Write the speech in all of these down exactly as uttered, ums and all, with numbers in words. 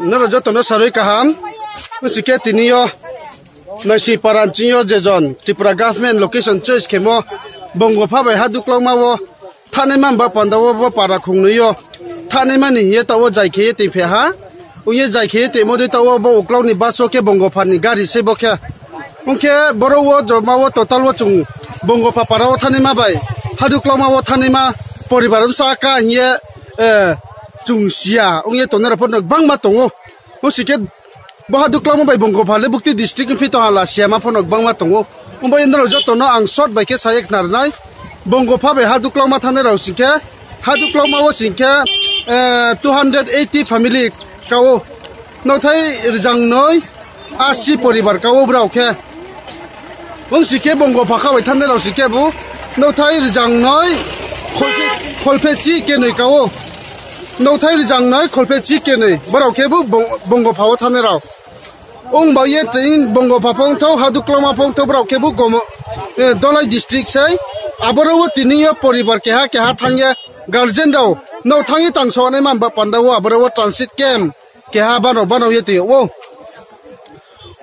Nrao joto no sarui kaham. Ongsi khe tini yo Naising para nching yo je jon Tripura government location choice khemo Bongopha bai Haduklauma wo thanngnaima ba panda wo bo para khongnoi yo thanngnaima ni hing ye taoh wo jai khe ye toingphi ha. Ong ye jai khe ye toingmo dei taoh wo bo uklau ni bus wo khe Bongopha ni gari sei bo khe. Ong khe boro wo joma wo total wo chung Bongopha para wo thanngnaima bai Haduklauma wo thanngnaima poribar bsa ka hing ye chung si ya ong ye tongnai rao pho no gbangma tong ou. Ongsi khe bo Haduklauma bai Bongopha le bukti district ni phi tong ha la si ya ma pho no gbangma tong ou. Ongba ye nrao joto no ang short bai khe sa ye khna ri nai. Bongopha bai Haduklauma thanngnai rao sing khe, Haduklauma wo sing khe two hundred eighty family ka ou. Nouhthai rzangnoi asi poribar ka ou brao khe. Ongsi khe Bongopha kha bai thanngnai rao sing khe bu nouhthai rzangnoi kholphe chi kenoi ka ou. Nouhthai rzangnoi kholphe chi kenoi brao khe bu Bongopha wo thanngnai rao. Ongba ye tini Bongopha phongthou, Haduklauma phongthou brao khe bu Dolai district sei. Aboro wo tini yo poribar keha keha thanng ye guardian rao nouh thanng ye tang so nai man ba panda wo aboro wo transit camp keha banao banao ye tong yag ou.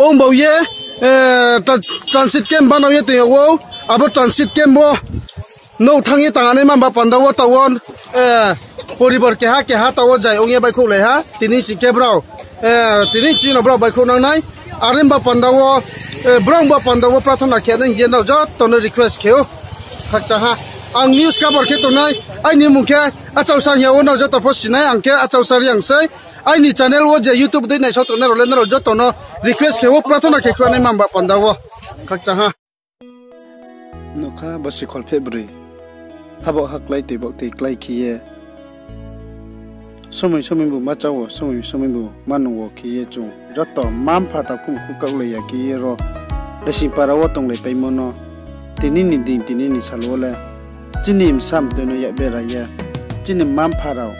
Ongba ye transit camp banao ye tong yag ou. Abo transit camp wo nouh thanng ye tang nai man ba panda wo taoh wo poribar keha keha taoh wo jai ong ye baihkhouhlai ha. Tini sing khe brao, tini chini no brao baihkhouh nang nai. Are ba panda wo, brao ba panda wo prathona khe nai hing ye nrao joto no request khe ou. Khakchang ha. Ang news cover khe tongnai. Aini mmung khe Achaosa hing ya wo nrao joto pho si nai, ang khe Achaosa Reang sei. Aini channel wo je YouTube dei naisao tongnai rao le nrao joto no request khe ou, prathona khe khruh nai man ba panda wo. Khakchang ha. Nokha bo si kholpheh broi. Habaoh ha klái toi baoh toi klái khe ye. Somoi somoi bu ma chá wo, somoi somoi bu ma nung wo khe ye chung joto mma-mpha takhu mkhu kaohlai ya khe ye ro Naising para wo tonglaipaimo no tini ni din, tini ni sal wo le chini bsa mtoi no yak bera ye, chini mma-mpha rao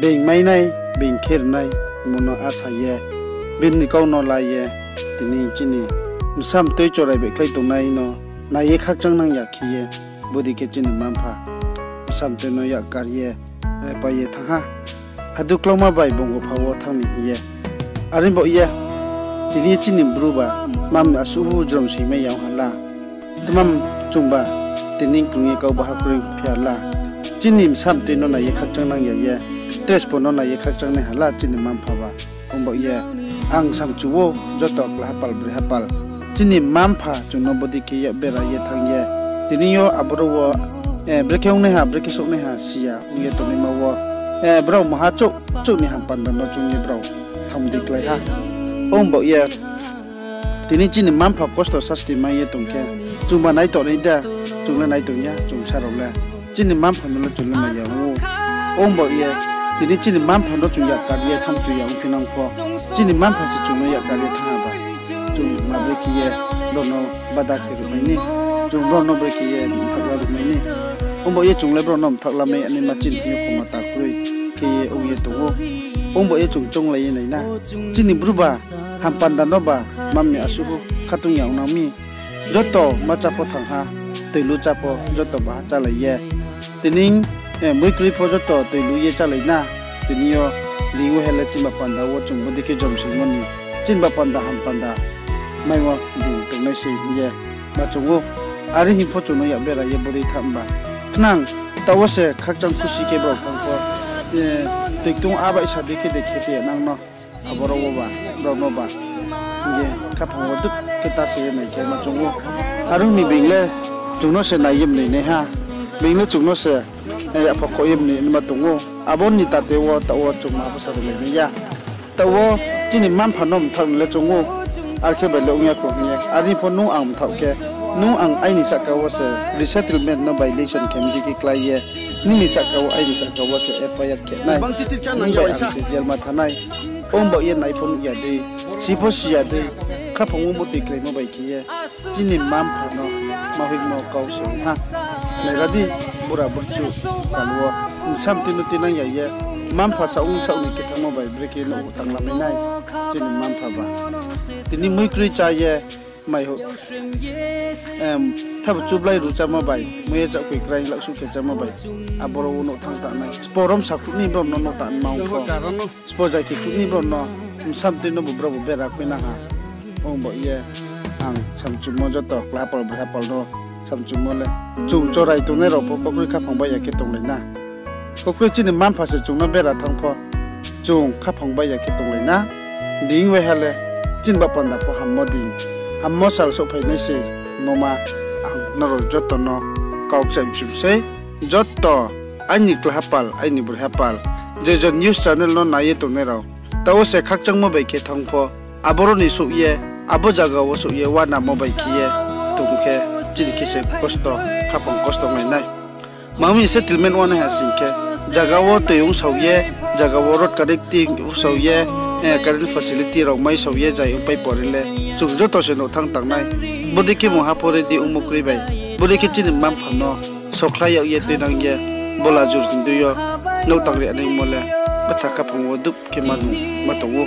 being mai nai, being khe ri nai hingmo no asa ye, bini kau no la ye, tini chini bsa mtoi chorai baihkhlai tongnai no nai ye khakchang nang ya khe ye, bodei khe chini mma-mpha bsa mtoi no yak kar ye, repai ye thanng ha. Haduklauma bai Bongopha wo thanng ni hing ye. Are baoh ye, tini chini Bru ba, tma asuh jrom soingmai ya ong ha la. Tma chungba, tini krung ye kau baha kroi phi ha la. Chini bsa mtoi no nai ye khakchang nang ya ye, trespo no nai ye khakchang nai ha la chini mma-mpha ba. Ongbaoh ye, ang samchu wo joto kla hapal broi hapal. Chini mma-mpha chung no bodei khe yak bera ye thanng ye. Tini yo aboro wo, brekhe ongnaiha, brekhe souhnaiha si ya ong ye tongnaima wo, brao maha chouh chouh ni hampanda no chung ye brao thanng di klái ha. Ongbaoh ye, tini chini mma-mpha kosto sasti mai ye tong khe, chungba nai tong nai da, chung le nai tong ya, chung bsa rao le. Chini mma-mpha no le chung le mai ya ong ou. Ongbaoh ye, tini chini mma-mpha no chung yak kar ye thanng chu ya ongphi nang pho, chini mma-mpha se chung no yak kar ye thanng ha ba, chung ma brekhe ye brao no bada khe ruhmai ni, chung brao no brekhe ye mthakla ruhmai ni. Ongbaoh ye chung le brao no mthakla mai ya naima chini thing yo khoma ta kroi khe ye ong ye tong ou. Ongbaoh ye chung chounglai ye nai na. Chini Bru ba, hampanda no ba, tma asuh khatung ya ong nang mi. Joto ma chá pho thanng ha, toilu chá pho joto baha chálai ye. Tini, muikroi pho joto toilu ye chálai na. Tini yo, ding wo hele chini ba panda wo chung bodei khe jom soimo ni, chini ba panda hampanda mai wo ding tongnai sei hing ye ma chung ou. Are hing pho chung no yak bera ye bodei thanng ba. Khnang, taoh wo se khakchang khusi khe brao thanng pho, toiktung abaihsa dei khe de khe te nang no. Aboro wo ba, brao no ba, hing ye khaphang wo duk khe ta se ye nai khe ma chung ou. Are ong ni being le chung no se nai ye mnoi nai ha. Being le chung no se yapha khoh ye mnoi naima tong ou. Abo ni tate wo taoh wo chung ma bsa rulai mai ya. Taoh wo chini mma-mpha no mthak ni le chung ou. Are khe bai le ong ya kho hing ye. Are pho nung ang mthak khe, nung ang aini sahka wo se resettlement no violation khe mdi khe klái ye, nini sahka wo aini sahka wo se F I R khe nai. Nung bai ang se jail ma thanng nai. Ongbaoh ye nai pho nuh ya dei, si pho si ya dei, khaphang wo bo tui kraimo bai khe ye, chini mma-mpha no ma hoihmo kau se ong ha. Naira di, bura burchu, kal wo, bsa mtoi no tuinang ya ye, mma-mpha saoh ong saoh ni khe thanngmo bai brekhe no tanglamai nai, chini mma-mpha ba. Tini muikroi chá ye, mai ho. Em, thabo chublai ru chámo bai, moi ye chaohkhoi kraing laksuh khe chámo bai, aboro wo nouh thanng tang nai. Sbo rom sakhruh ni brom no nouh tang ma ong pho. Sbo jai khe khruh ni brom no, bsa mtui no bu brao bu bera khui nang ha. Ong bo ye ang samchumo joto, kla hapal, bri hapal no samchumo le. Chung chorai tongnai rao pho bokroi khaphang bai ya khe tonglai na. Bokroi chini mma-mpha se chung no bera thanng pho, chung khaphang bai ya khe tonglai na. Ding waiha le, chini ba panda pho hammo ding, hammo sal souhphai nai se, hingmo ma ang nrao joto no kau kchaih mchum sei. Joto aini kla hapal, aini bri hapal, je jon news channel no nai ye tongnai rao, taoh wo se khakchangmo bai khe thanng pho, aboro ni souh ye, abo zaga wo souh ye, uanamo bai khe ye tong khe, chini khe se kosto, khaphang kosto ong nai. Mami settlement uanaiha sing khe, zaga wo toi ongsao ye, zaga wo road connecting ongsao ye, eh, current facility rao maisao ye, zai ongpai pore le, chung joto se nouh thanng tang nai. Bodei khe mungha pho ready ongmo kroi bai, bodei khe chini mma-mpha no sokhlai yag ye tuinang ye, bola jur hindui yo nouh tang ri naimo le, btha khaphang wo dup khe ma nung ma tong ou.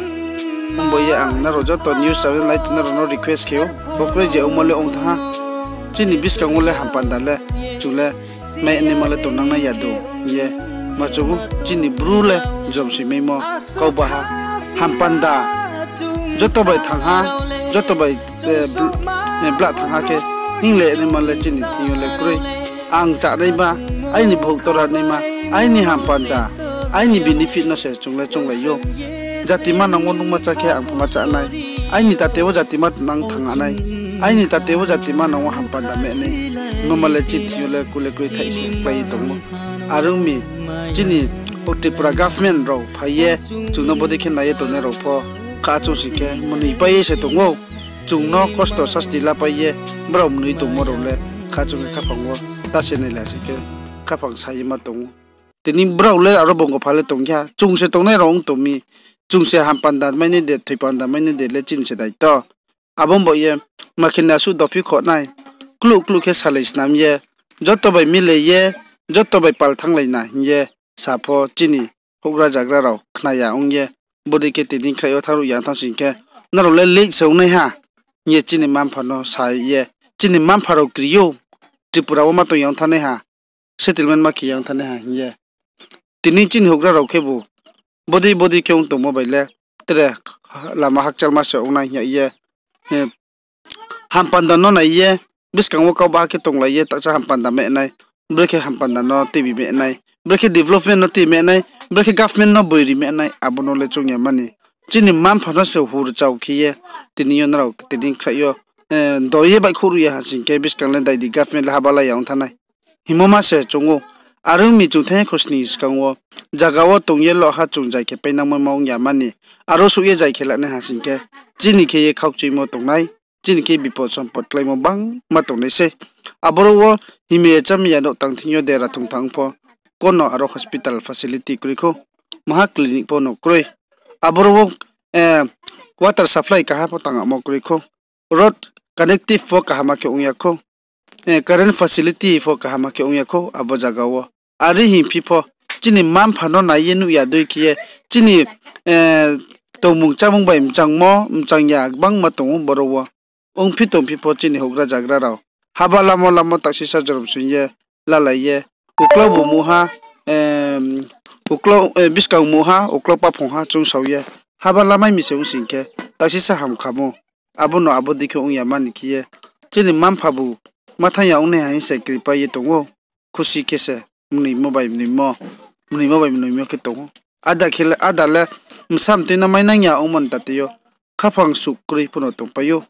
Ongbo ye ang nrao joto news channel nai tongnai rao no request khe ou, bokroi je ongmo le ong thanng ha. Chini buskang wo le hampanda le, chung le mai naima le tongnang nai ya do hing ye ma chung ou, chini Bru le jomsoimaimo kau baha, hampanda joto bai thanng ha, joto bai, eh, bl-, eh, blah thanng ha khe, hing le naima le chini thing yo le kroi. Ang chá naima, aini bhouh tora naima, aini hampanda, aini benefit no se chung le chounglai ou. Jatima nang wo nungma chá khe ang pho ma chá nai, aini tate wo jatima nang thanng nai, aini tate wo jatima nang wo hampanda meh nai, hingmo ma le chini thing yo le kule kroi thaih se klái ye tong ou. Are ong mi, chini o Tripura government rao phai ye, chung no bodei khe nai ye tongnai rao pho, kha chung sing khe mnoi pai ye se tong ou. Chung no kosto sasti lapai ye, brao mnoi tongmo rao le, kha chung khe khaphang wo ta se nai la sing khe, khaphang sa ye ma tong ou. Tini brao le aro bongko pha le tong ya, chung se tongnai rao ong tong mi, chung se hampanda mai nai de, thoipanda mai nai de le chini se daito. Abo bo ye, ma khe nasuh dophi khoh nai, kluh kluh khe salai snam ye, joto bai mile ye, joto bai pal thannglai na hing ye, sa pho chini houhgra zagra rao khna ya ong ye, bodei khe tini khraih yo thanng ruh ya thanng sing khe, nrao le late se ong nai ha, hing ye chini mma-mpha no sa ye, chini mma-mpha rao kri ou, Tripura wo ma tong ya ong thanng nai ha, settlement ma khe ya ong thanng nai ha hing ye. Tini chini houhgra rao khebu bodei bodei khe ong tongmo bai le, tre lama hakchalma se ong nai hing ye, eh, hampanda no nai ye, buskang wo kau baha khe tonglai ye, taksa hampanda meh nai, brekhe hampanda no tuibi meh nai, brekhe development no tui meh nai, brekhe government no boiri meh nai, abo no le choung ya mani. Chini mma-mpha no se hur chau khe ye, tini yo nrao tini khraih yo, eh, do ye baihkhouh ruh ya ha sing khe, buskang le dai di government le haba la ya ong thanng nai. Hingmo ma se chung ou, are ong mi chung thanng ye khosning skang wo, zaga wo tong ye loh ha chung zai khe painangmo ma ong ya mani, aro souh ye zai khe lanai ha sing khe, chini khe ye khaukchuimo tong nai, chini khe bipod sompod kláimo bangma tong nai sei. Aboro wo himya chámya nouh tang thing yo dera thung thanng pho, kono aro hospital facility kroi khou, maha clinic pho no kroi. Aboro wo, eh, water supply kaham pho tangmo kroi khou, road connective pho kaham khe ong ya khou, eh, current facility pho kaham khe ong ya khou abo zaga wo. Are hingphi pho, chini mma-mpha no nai ye nuh ya dei khe ye, chini, eh, tongmung chámung bai mchangmo, mchang ya gbangma tong ou boro wo. Ongphi tongphi pho chini houhgra zagra rao haba lamo lamo taksisa jorom soing ye, lalai ye, uklau bu muha, em, uklau, eh, buskang muha, uklau paphung ha choungsao ye, haba lamai mi se ong sing khe, taksisa ham khamo. Abo no abo dei khe ong ya mani khe ye, chini mma-mpha bu ma thanng ya ong nai ha hing se kripai ye tong ou. Khusi khe se mnoimo bai mnoimo, mnoimo bai mnoimo khe tong ou. Ada khe le, ada le bsa mtui no mainang ya ongmo ni tate yo, khaphang suh kroi pho no tongpai ou.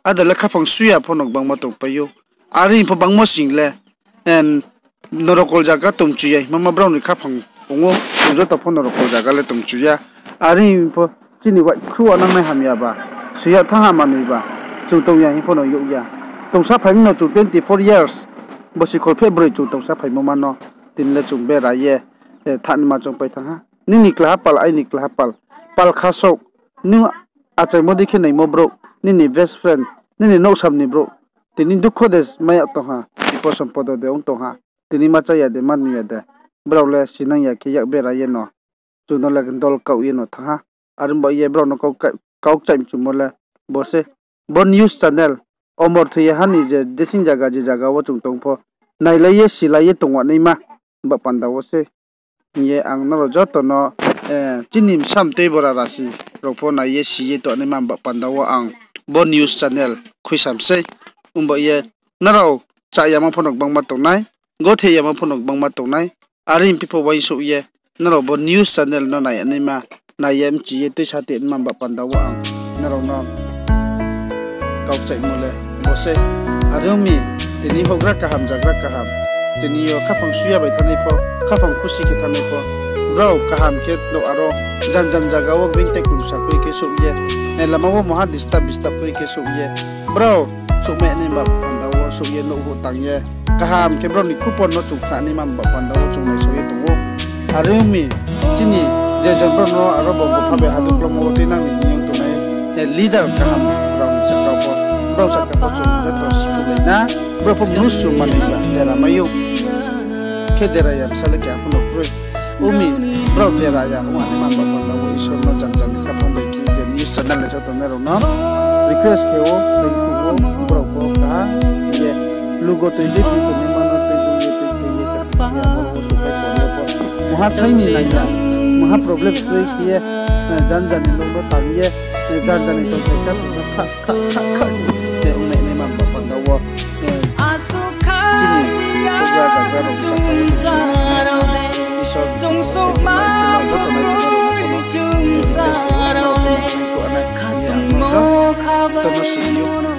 Ada le khaphang suh ya pho no gbangma tongpai ou. Are pho bangmo sing le, en, norokol zaga tongmchu ya hingmo ma brao ni khaphang ong ou, chung joto pho norokol zaga le tongmchu ya. Are pho chini waihkhruh wo nangnai hamya ba, soi yag thanng ha manoi ba, chung tong ya hing pho no youh ya. Tongsa phaimo no chung twenty four years, bosi kholpheh broi chung tongsa phaimo ma no, tini le chung bera ye, eh, thanngnaima choungpai thanng ha. Nini klaha pal, aini klaha pal, pal khasouh, nung achaimo dei khe naimo brouh, nini best friend, nini nouhsam ni brouh, tini dukho de mai yag tong ha, bipod sompodo de ong tong ha, tini ma chá ya de, ma nung ya de, brao le sinang ya khe yak bera ye no, chung no le dol kaoh ye no thanng ha. Are ong ba ye brao no kau, kau kchaih mchumo le bo se, bo news channel, omor thoi ye ha ni je desing zaga je zaga wo chung tong pho, nailai ye silai ye tong naima ba panda wo se hing ye ang nrao joto no, chini bsam tei bora rasi rao pho nai ye si ye tong naima ba panda wo ang bo news channel khuisam sei. Ongba ye nrao chá yama pho no gbangma tongnai, gothe yama pho no gbangma tongnai, are phi pho uaingsouh ye nrao bo news channel no nai naima, nai ye mchi ye tuisa tei naima ba panda wo ang nrao no kauchaimo le bo sei. Are ong mi, tini houhgra kaham, zagra kaham, tini yo khaphang suya bai thanngnai pho, khaphang khusi khe thanngnai pho, brao kaham khe no aro jan jan zaga wo being tei klumsa kroi khe souh ye, lama wo maha disturb disturb kroi khe souh ye, brao souhmai nai ba panda wo souh ye nouh houh tang ye, kaham khe brao ni khupor no chung khna naima ba panda wo chung naisao ye tong ou. Are ong mi, chini je jon brao no aro bo bupha bai haduklomo wo tuinang ni hing ye tongnai, leader kaham rao ni sahka pho, brao sahka pho chung joto sikhouhlai na, brao pho mnusu manoi ba dera mai ou. Khe dera ya bsa le keha pho no kroi. Ong mi, brao dera ya ong naima ba panda wo Isor no jan jan ni khaphang bai khe je news channel ni joto nai rao no request khe ou, Facebook wo brao pho kaham ye lugo tui dei tui tongnaima no tui tui ye tui tui ye kaham ye abo wo souhphai tong ye pho, maha sai ni nai ya, maha problem kroi khe ye, jan jan ni nouh no tang ye, jan jan ni tongthai kha tong no kha kha kha kha khe ong naima ba panda wo, chini houhgra zagra rao chakha wo tongsi Isor joto nai tongma rao no pho no request khe ou, nrao pho no saingkhouh nai hing ye ang no joto no si ou.